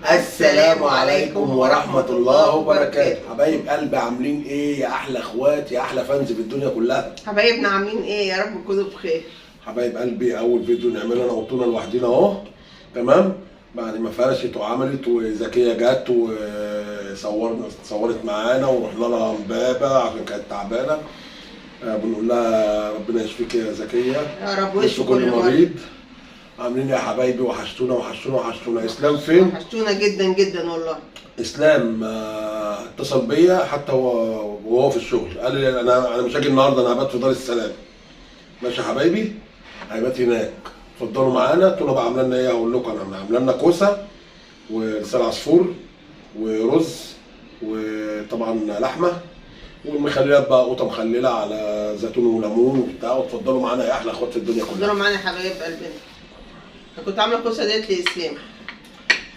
السلام عليكم ورحمة الله وبركاته. حبايب قلبي عاملين ايه يا احلى اخوات يا احلى fans في الدنيا كلها؟ حبايبنا عاملين ايه؟ يا رب تكونوا بخير. حبايب قلبي، اول فيديو نعمله انا وطونا لوحدينا اهو، تمام؟ بعد ما فرشت وعملت وزكية جت وصورنا، صورت معانا ورحنا لها امبابة عشان كانت تعبانة. بنقول لها ربنا يشفيك يا زكية يا رب ويشفي كل مريض. عاملين ايه يا حبايبي؟ وحشتونا وحشتونا وحشتونا. اسلام فين؟ وحشتونا جدا جدا والله. اسلام اتصل بيا حتى وهو في الشغل، قال لي انا مش هاجي النهارده، انا هبات في دار السلام. ماشي يا حبايبي، هيبات هناك. اتفضلوا معانا. تونا بقى عامله لنا ايه؟ هقول لكم. انا عامله لنا كوسة ولسان عصفور ورز وطبعا لحمه والمخللات بقى، قوطه مخلله على زيتون وليمون وبتاع. واتفضلوا معانا يا احلى اخوات في الدنيا كلها. اتفضلوا معانا يا حبايب قلبنا. انا كنت عامله الكوسه ديت لاسلام،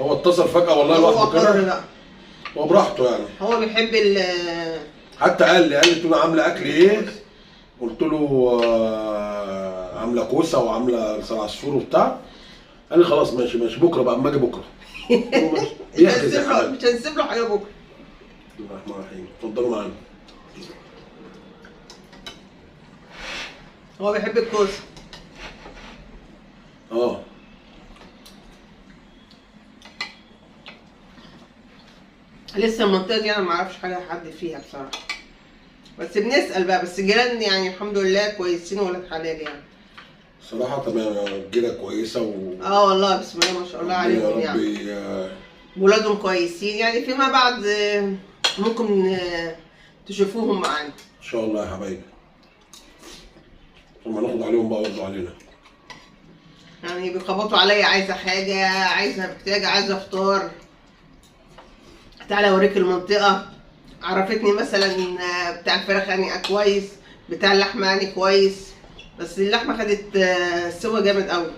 هو اتصل فجاة والله لوحده كده، هو براحته يعني، هو بيحب ال حتى قال لي تونا عامله اكل ايه؟ قلت له عامله كوسة وعامله لسان عصفور وبتاع. قال لي خلاص ماشي ماشي، بكره بقى اما اجي بكره. مش هنسيب له حاجة بكره. بسم الله الرحمن الرحيم. اتفضلوا معانا. هو بيحب الكوسه. اه لسه المنطقة دي انا ما اعرفش حاجة حد فيها بصراحة، بس بنسال بقى، بس الجيران يعني الحمد لله كويسين ولاد حلال يعني. صراحة تمام، الجيرة كويسة و والله بسم الله ما شاء الله عليهم يعني. ولادهم كويسين يعني، فيما بعد ممكن تشوفوهم معانا ان شاء الله يا حبايبي. لما ناخد عليهم بقى يرضوا علينا يعني. بيخبطوا عليا، عايزه حاجة، عايزه محتاجه، عايزه فطار، تعالى اوريك المنطقة. عرفتني مثلا بتاع الفراخ يعني كويس، بتاع اللحمة يعني كويس، بس اللحمة خدت سوا جامد قوي.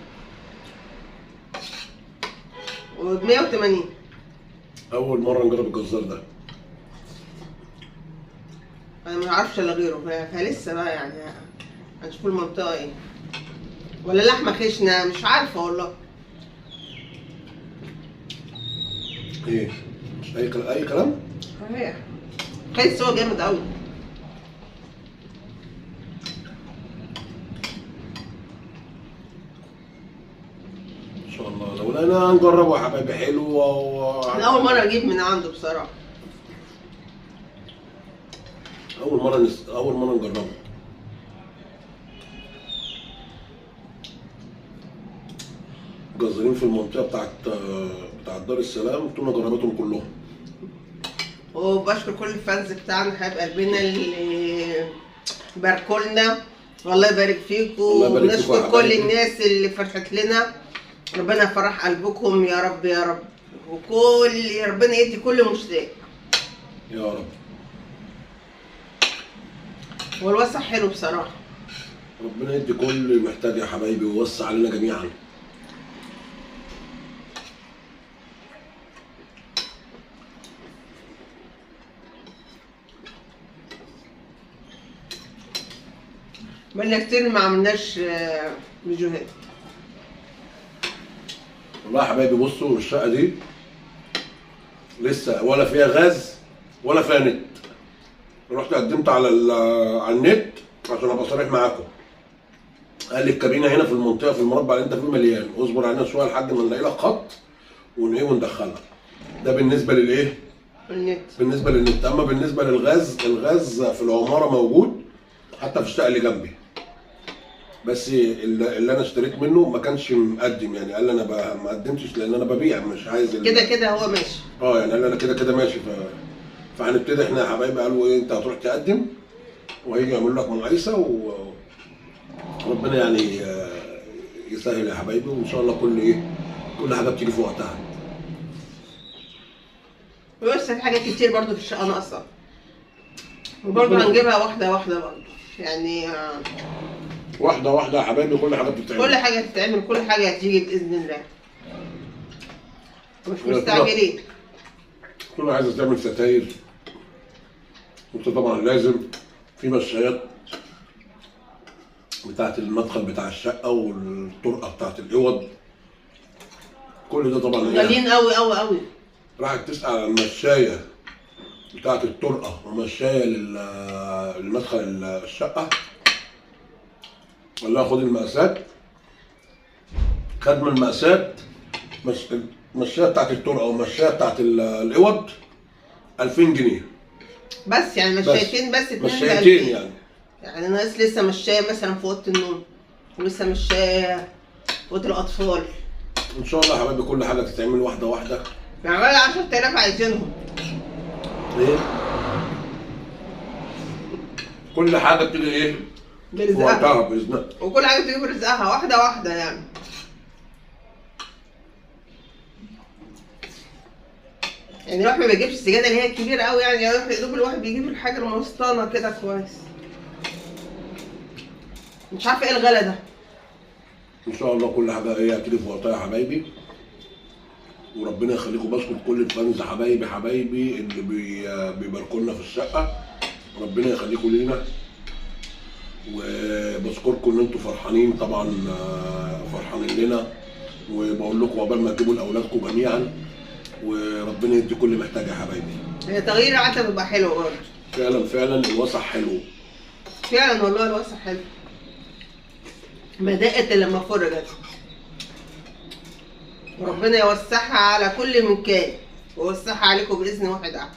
و 180. اول مرة نجرب الجزار ده، انا ما اعرفش الا غيره، فلسه بقى يعني هنشوف المنطقة ايه، ولا لحمه خشنه مش عارفه والله. ايه مش اي كلام؟ صحيح، خد سوا جامد قوي. ان شاء الله لو لقينا هنجربه يا حبايبي. حلو انا اول مرة اجيب من عنده بصراحة، اول مرة نجربه. جزارين في المنطقة بتاعت دار السلام، تونا جربتهم كلهم. وبشكر كل ال fans بتاعنا حبايب قلبنا اللي باركولنا، والله يبارك فيكم، ونشكر كل الناس اللي فرحت لنا، ربنا يفرح قلبكم يا رب يا رب، وكل ربنا يدي كل مشتاق يا رب. والوسع حلو بصراحة، ربنا يدي كل محتاج يا حبايبي ويوسع علينا جميعا. بقالنا كتير ما عملناش فيديوهات والله يا حبايبي. بصوا الشقة دي لسه ولا فيها غاز ولا فيها نت. رحت قدمت على النت عشان ابقى صريح معاكم، قال لي الكابينه هنا في المنطقة في المربع اللي انت فيه مليان، اصبر علينا شوية لحد ما نلاقي لك خط وندخلها. ده بالنسبة للايه؟ النت. بالنسبة للنت. اما بالنسبة للغاز، الغاز في العمارة موجود حتى في الشقة اللي جنبي، بس اللي انا اشتريت منه ما كانش مقدم يعني، قال لي انا ما قدمتش لان انا ببيع مش عايز كده كده هو ماشي. يعني قال لي انا كده كده ماشي. فهنبتدي احنا يا حبايبي. قالوا ايه، انت هتروح تقدم وهيجي يعملوا لك مقايسه، وربنا يعني يسهل يا حبايبي، وان شاء الله كل حاجة بتيجي في وقتها. بس في حاجات كتير برضو في الشقة ناقصه، وبرضه هنجيبها واحدة واحدة برضه يعني، واحدة واحدة يا حبايبي. كل حاجة بتتعمل، كل حاجة هتتعمل، كل حاجة هتيجي باذن الله، مش مستعجلين. كل عايزه تعمل ستاير، وانت طبعا لازم في مشايات بتاعت المدخل بتاع الشقة والطرقه بتاعت الاوض، كل ده طبعا ايه؟ غاليين قوي قوي قوي. راحت تسأل على المشاية بتاعة الطرقة ومشاية لمدخل الشقة. قال لها خد المقاسات. خد من المقاسات المشاية بتاعة الطرقة والمشاية بتاعة الأوض 2000 جنيه بس، يعني مشايتين بس، اتنين مشايتين يعني. يعني ناقص لسه مشاية مثلا في أوضة النوم، ولسه مشاية في أوضة الأطفال. إن شاء الله يا حبايبي كل حاجة تتعمل واحدة واحدة. يعني 10000 عايزينهم. ايه؟ كل حاجة بتيجي ايه؟ برزقها وقتها بإذن الله. وكل حاجة بتيجي برزقها واحدة واحدة يعني. يعني الواحد ما بيجيبش السجادة اللي هي الكبيرة قوي يعني، يا دوب الواحد بيجيب الحاجة الموسطانة كده كويس. مش عارفة ايه الغلا ده. إن شاء الله كل حاجة ايه هتيجي في وقتها يا حبايبي. وربنا يخليكم. بشكر كل ال fans حبايبي حبايبي اللي بيباركوا لنا في الشقة، ربنا يخليكم لينا. وبشكركم ان انتم فرحانين طبعا، فرحانين لنا. وبقول لكم عقبال ما تجيبوا لاولادكم جميعا، وربنا يدي كل محتاج يا حبايبي. هي تغيير العتبة بيبقى حلو برضه. فعلا فعلا الوسع حلو. فعلا والله الوسع حلو. ما ضاقت لما فرجت. وربنا يوسعها على كل مكان، ويوسعها عليكم باذن واحد احد.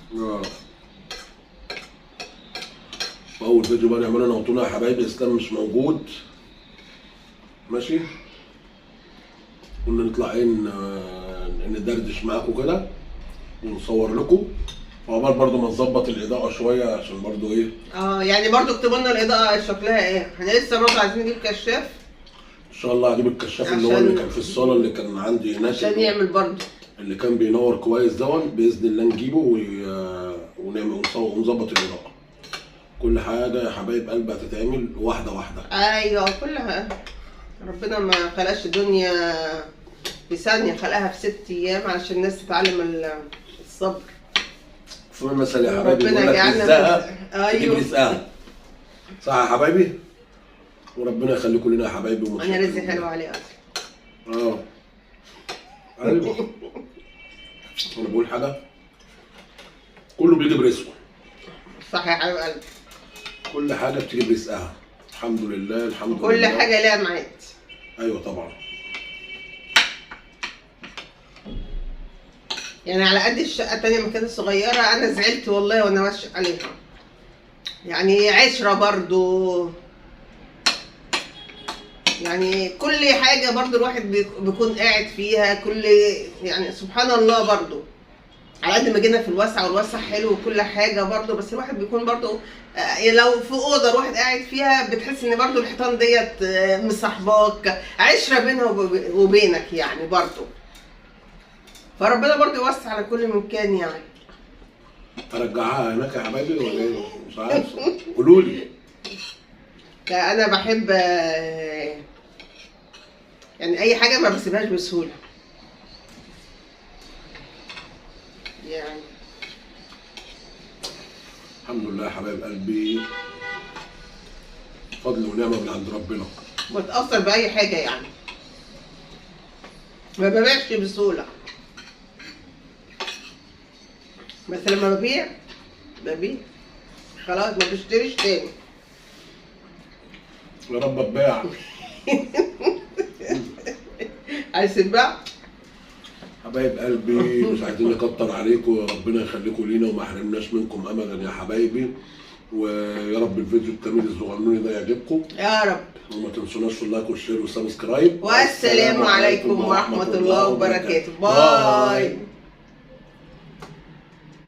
اول فيديو بقى نعمله انا وطونا يا حبايبي، اسلام مش موجود. ماشي؟ قلنا نطلع ايه ندردش معاكم كده ونصور لكم، وعقبال برضو ما نظبط الاضاءة شوية عشان برضو ايه؟ يعني برضو اكتبوا لنا الاضاءة شكلها ايه؟ احنا لسه برضو عايزين نجيب كشاف. ان شاء الله هجيب الكشاف اللي هو اللي كان في الصاله اللي كان عندي هناك عشان يعمل برضه اللي كان بينور كويس دون، باذن الله نجيبه ونعمل ونظبط الاضاءة. كل حاجة يا حبايب قلبي هتتعمل واحدة واحدة. ايوه كلها. ربنا ما خلقش الدنيا في ثانية، خلقها في 6 ايام علشان الناس تتعلم الصبر. في مثل يا حبايبي بيقول لك رزقها. ايوه رزقها. صح يا حبايبي؟ وربنا يخليكم لنا يا حبايبي. انا رزقي حلو عليه اصلا. ايوه. انا بقول حاجة، كله بيجي برزقه. صح يا حبيب قلبي. كل حاجة بتيجي برزقها، الحمد لله الحمد لله. كل حاجة ليها ميعاد. ايوه طبعا. يعني على قد الشقة التانية ما كانت صغيرة انا زعلت والله وانا ماشية عليها. يعني عشرة برضو، يعني كل حاجة برضو الواحد بيكون قاعد فيها كل، يعني سبحان الله برضو على قد ما جينا في الوسع والوسع حلو وكل حاجة برضو، بس الواحد بيكون برضو لو في أوضة الواحد قاعد فيها بتحس إن برضو الحيطان ديت مصاحباك، عشرة بينها وبينك يعني برضو. فربنا برضو يوسع على كل مكان يعني. أرجعها هناك يا حبايبي ولا إيه؟ مش عارف، قولوا لي. لا أنا بحب يعني أي حاجة ما بسيبهاش بسهولة. يعني الحمد لله يا حبايب قلبي، فضل ونعمة من عند ربنا. بتأثر بأي حاجة يعني، ما ببيعش بسهولة، بس لما ببيع ببيع خلاص ما بشتريش تاني. يا رب اتباع. عايز تتباع؟ حبايب قلبي مش عايزين نكتر عليكم، ربنا يخليكم لينا وما حرمناش منكم ابدا يا حبايبي. ويا رب الفيديو الجميل الصغنوني ده يعجبكم يا رب، وما تنسوناش في ال like وال share وال subscribe. والسلام عليكم ورحمة الله وبركاته. bye.